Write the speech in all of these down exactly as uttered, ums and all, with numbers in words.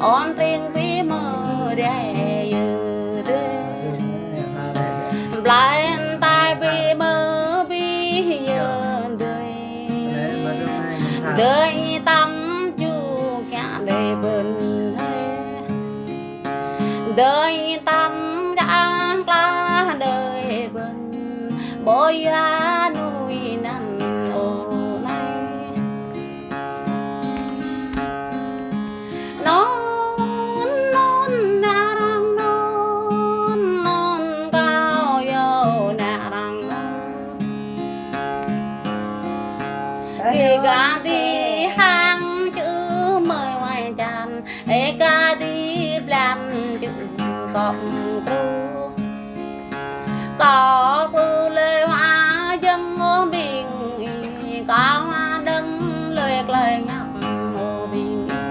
Ôn tring ƀing mơ rai yơ dơi. Blai tai ƀing mơ ƀing yơ dơi. Dơi tăm ču kiăng dơi bơ̆n dơi. Dơi tăm kiăng klah dơi bơ̆n. Ƀơi anŭn anŭn ơ nai. Nŭn, nŭn, nă răng nŭn, nŭn kâo yơh nă răng nŭn. Gih gah dih hăng čư̆ mơi wai čan, ih gah dih blan čư̆ kŏp kru. Kâo klu lơi hua jơ̆ng ơ ƀing ih, kâo hua đơ̆ng lơi klơi ñăp ơ ƀing ih.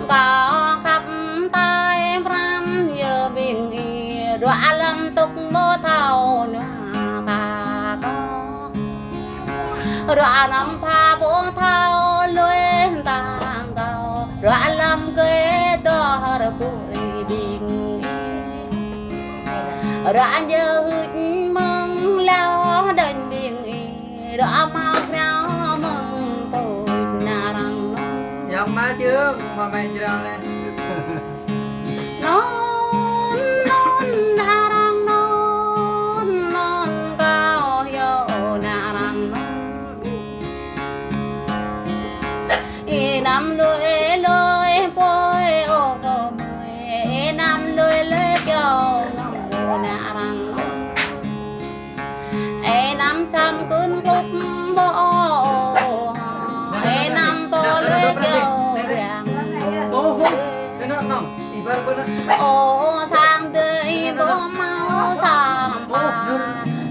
Kâo khăp tai pran yơ ƀing ih, ruă lăm tŭk mơ thâo nua ta kâo. Ruă lăm pha ƀu thâo lơi ta kâo, ruă lăm kơ dŏ rơbŭ ƀing ih. Ră jơ hưč mơ̆ng lao đơ̆ng ƀing ih, ră mă krao mơ̆ng pôč nă răng nŭn. Yang ma čư̆, ma mĕ jrang ne. Nŭn, nŭn, nă răng nŭn, nŭn kâo yơh nă răng nŭn. Ih năm lui lui pơi ơ kơ mơi, ih năm lui lui kyâo ngăm ơ nă răng nŭn. Ih năm sam kưn klŭp ƀô̆ ơ, ih năm pô lui kyâo biang. Ơ, sang dơi ih ƀu hmâo sa pă,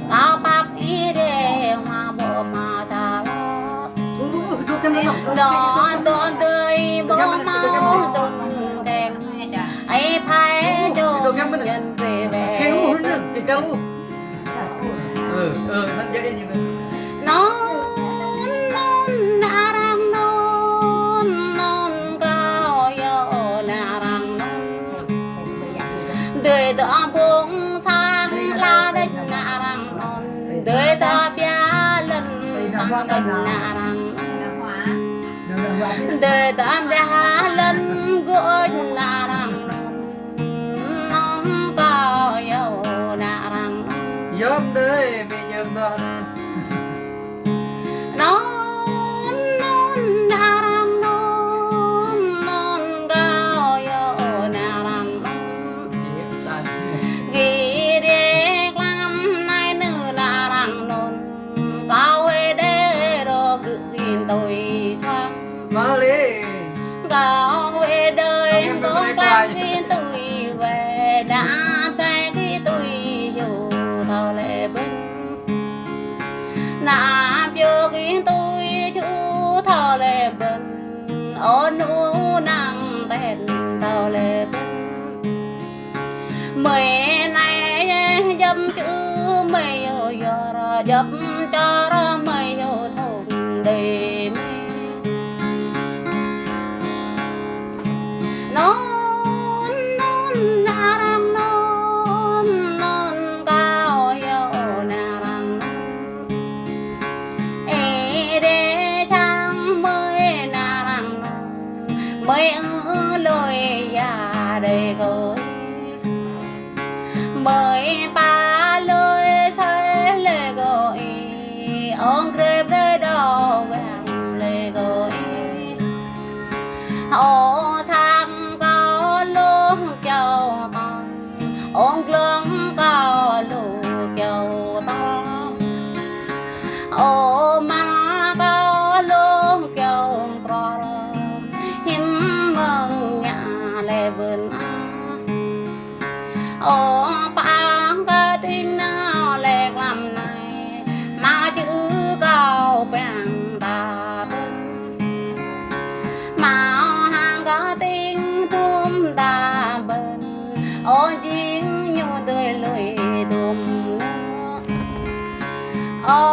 kâo pap ih dêh hmâo ƀu hmâo sa lŏ. Dŏ, dŏ dơi ih ƀu hmâo dŏ keng. Ih phai dŏ ñen brơi wĕ. Ơ, ơ, năn jă ih ñu. Nŭn, nŭn, nă răng nŭn, nŭn kâo yơh nă răng nŭn. Dơi dŏ ƀơ̆ng sang la đĕč nă răng nŭn. Dơi dŏ pia lŏn tăng đĕč nă răng nŭn. Dơi dŏ pia lŏn gôč nă răng nŭn. Nŭn kâo yơh nă răng nŭn. Yom dơi, ƀing jơ̆ng dŏ ne. Nŭn, nŭn, nă răng nŭn, nŭn kâo yơh nă răng nŭn. Gih dêh klam nai nư nă răng nŭn. Kâo wĕ dêh rŏ krư̆ gih tui sang. Mă lĕ. Kâo wĕ dơi kông klang gih tui wĕ, nă tai gih tui yơh thâo lĕ bơ̆n. Nă pioh gih tui ču thâo lĕ bơ̆n. Ơ nŭn năng ten thâo lĕ bơ̆n. Mơi anai djŏp čư̆ mơi yơh yơr, djŏp čor mơi yơh thŏng đơi mơi. Nŭn, nŭn, nă răng nŭn, nŭn kâo yơh nă răng nŭn. Ih dêh čang mơi nă răng nŭn, mơi ư lui ya đơi kơ ih. Mơi pă lui sai lui kơ ih, ong krep đơi đô wang lui kơ ih. Ơ sang kâo lŏng kyâo tong, ong glông kâo lŏng kyâo tong. Ơ măn kâo lŏng kyâo kror, hiư̆m mơ̆ng ngă lĕ bơ̆n ah. Ơ pă kơ tĭng nao lĕ klam nai, mă čư̆ kâo păng ta bơ̆n. Mă hăng kơ tĭng tŭm ta bơ̆n, ơ jing ñu dơi lui tŭm nơ. Ơ